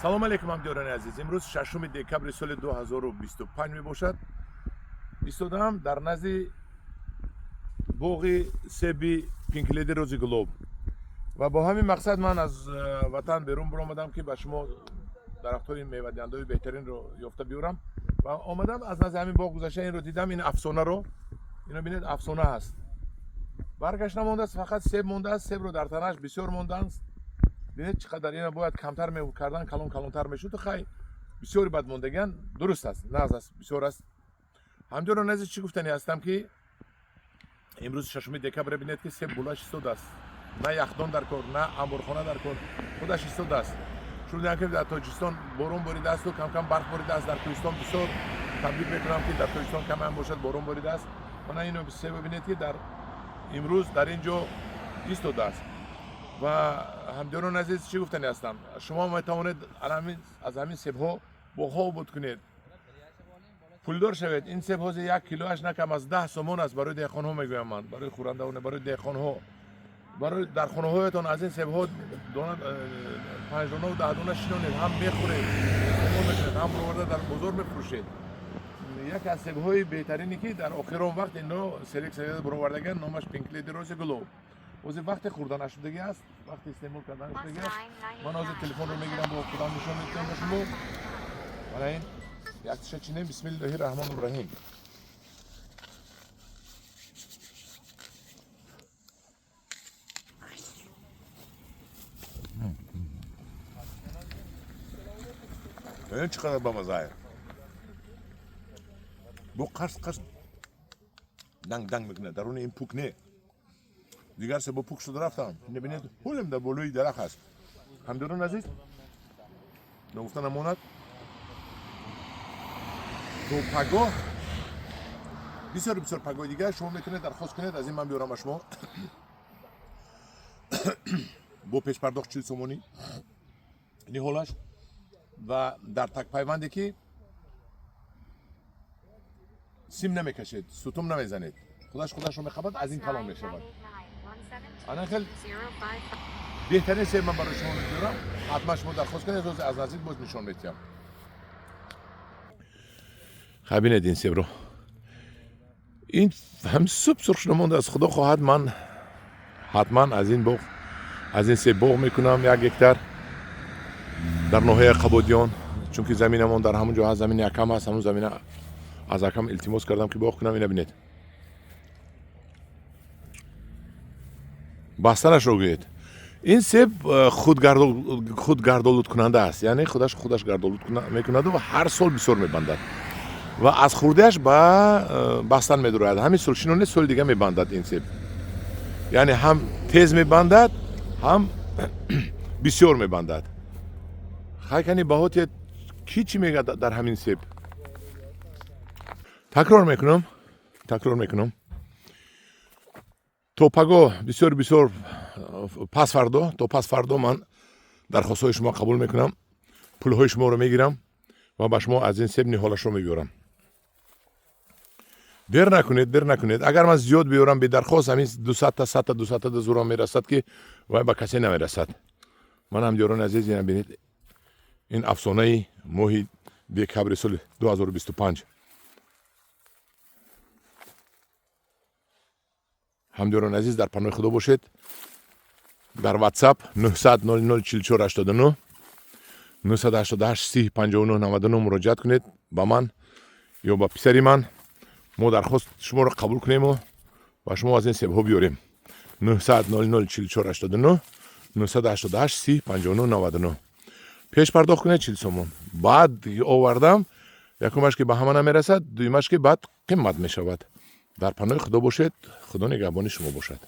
Салом алейкум, ҳамдиёрони азиз. Имрӯз 6 декабри соли 2025 мебошад. Истодаам дар назди боғи себи Pink Lady Rosy Glow ва бо ҳамин мақсад ман аз ватан берун баромадам, ки ба шумо дарахтҳои мевадиҳандаҳои беҳтаринро ёфта биёрам. Ва омадам, аз назди ҳамин боғ гузашта, инро дидам, ин афсонаро. Ино бинед, афсона ҳаст, баргаш намондааст, фақат себ мондааст. Себро дар танаш бисёр мондааст. Бинед, чӣ қадар. Ина бояд камтар мекардан, калон калонтар мешуд. Хай, бисёри бад мондагиан. Дуруст аст, нағз аст, бисёр аст. Ҳамдиёрон азиз, чӣ гуфтанӣ ҳастам, ки имрӯз 6 декабр. Бинед, ки себ булаш истодааст, на яхдон дар кор, на амборхона дар кор, худаш истодааст. Шунидам, ки дар Тоҷикистон борон боридаасту камкам барф боридааст дар кӯҳистон. Бисёр табрик мекунам, ки дар Тоҷикистон камам бошад, борон боридааст. Мана ино себ, бинед, ки дар имрӯз дар ин ҷо истодааст. Ва ҳамдиёрон азиз, чӣ гуфтанӣ ҳастам? Шумо метавонед аз ҳамин себҳо боғҳо обод кунед, пулдор шавед. Ин себ ҳозир як килоаш на кам аз 10 сомон аст. Барои деҳқонҳо мегӯям ман, барои хӯрандао, барои деҳқонҳо. Барои дар хонаҳоятон аз ин себҳо дона, панҷ донаву 10 дона шинонед, ҳам мехӯред, истеъмол мекунед, ҳам бироварда дар бозор мефурӯшед. Яке аз себҳои беҳтарине, ки дар охирон вақт ино селексия бировардаган, номаш Pink Lady Rosy Glow. Ҳозир вақте хӯрданашудагӣ аст, вақти истеъмол карданашудагӣ аст. Ман ҳозир телефонро мегирам, бо худам нишон медиҳам ба шумо. Мана ин яктиша чинем. Бисмиллоҳи раҳмони раҳим. Бибин, чӣ қадар бамазае. Бо қарс қарс, данг данг мекунад. Даруни ин пук не, дигар себо пук шуда рафтам. Бинед, ҳолем дар болои дарахт аст. Ҳамдиёрон азиз, ногуфта намонад, то пагоҳ, бисёр бисёр пагоҳи дигар, шумо метавонед дархост кунед, аз ин ман биёрам ба шумо бо пешпардохт 40 сомонӣ ниҳолаш ва дар такпайванде, ки сим намекашед, сутум намезанед, худаш худашро мехабад, аз ин калон мешавад. Ана хел беҳтарин себ ман барои шумо мебиёрам. Ҳатман шумо дархост кунед, аз наздик боз нишон медиҳам. Хай, бинед ин себро. Ин ҳам суб сурх шуда мондааст. Худо хоҳад, ман ҳатман аз ин боғ, аз ин себ боғ мекунам, 1 гектар дар ноҳияи Қабодиён, чунки заминамон дар ҳамон ҷо ҳаст, замини акам ҳаст. Ҳамон замина аз акам илтимос кардам, ки боғ кунам. Ина бинед, бастанашро гӯед. Ин себ худгардолудкунанда аст, яъне худаш худаш гардолуд мекунаду ва ҳар сол бисёр мебандад ва аз хурдиаш ба бастан медурояд. Ҳамин сол шинонед, соли дига мебандад ин себ. Яъне ҳам тез мебандад, ҳам бисёр мебандад. Хай, кани баҳоте, ки чӣ мегӯяд дар ҳамин себ? Такрор мекунам, такрор мекунам, то пагоҳ, бисёр бисёр пасфардо, то пасфардо ман дархостҳои шумо қабул мекунам, пулҳои шуморо мегирам ва ба шумо аз ин себ ниҳолашро мебиёрам. Дер накунед, дер накунед. Агар ман зиёд биёрам бедархост, ҳамин дусадта, садта, дусадта зурам мерасад, ки вай ба касе намерасад. Ман, ҳамдиёрони азиз, ина бинед, ин афсонаи моҳи декабри соли 2025. Ҳамдиёрони азиз, дар паноҳи Худо бошед. Дар WhatsApp 900 00 44 89, 988 30 59 99 муроҷиат кунед ба ман ё ба писари ман. Мо дархост шуморо қабул кунему ба шумо аз ин себҳо биёрем. 900 00 44 89, 988 30 59 99. Пеш пардохт кунед 40 сомон. Баъд овардам, якумаш, ки ба ҳама намерасад, дуюмаш, ки баъд қимат мешавад. Дар паноҳи Худо бошед, Худо нигаҳбони шумо бошад.